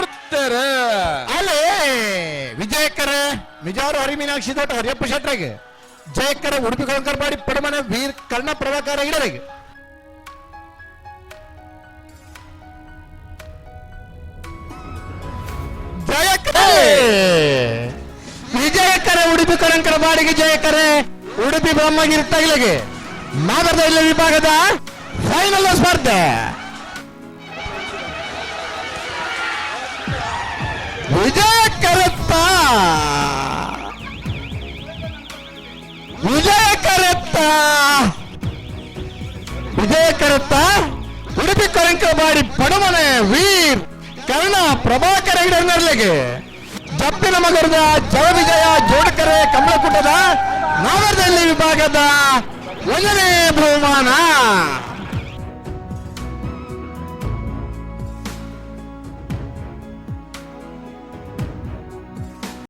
ಕೊರ್ತೆರ್. ಅಲ್ಲೇ ವಿಜಯಕರ ಮಿಜಾರು ಹರಿಮೀನಾಕ್ಷಿ ತೋಟ ಹರಿಯಪ್ಪ ಶೆಟ್ರಿಗೆ, ಜಯಕರ ಉಡುಪಿ ಕೊಳಂಕರ್ಪಾಡಿ ಪಡಮನೆ ವೀರ್ ಕರ್ಣ ಪ್ರಭಾಕರ ಇಡರಿಗೆ. ಜಯಕರ, ವಿಜಯಕರ ಉಡುಪಿ ಕೊಳಂಕರಪಾಡಿಗೆ, ಜಯಕರೆ ಉಡುಪಿ ಬ್ರಹ್ಮಗಿರಿ ತಗಲಿಗೆ. ಮಾದರದ ಇಲ್ಲ ವಿಭಾಗದ ಫೈನಲ್ ಸ್ಪರ್ಧೆ. ವಿಜಯ ಕರತ್ತ, ವಿಜಯ ಕರತ್ತ, ವಿಜಯ ಕರತ್ತ ಉಡುಪಿ ಕೊರಂಕಬಾಡಿ ಪಡುಮನೆ ವೀರ್ ಕರ್ಣ ಪ್ರಭಾಕರ ಹೆಗಡೆ ಜಪ್ಪಿನ ಮಗರದ ಜಯ ವಿಜಯ ಜೋಡಕರೆ ಕಮಲಕುಟದ ನಾಗರದಲ್ಲಿ ವಿಭಾಗದ ಒಂದನೇ ಬಹುಮಾನ.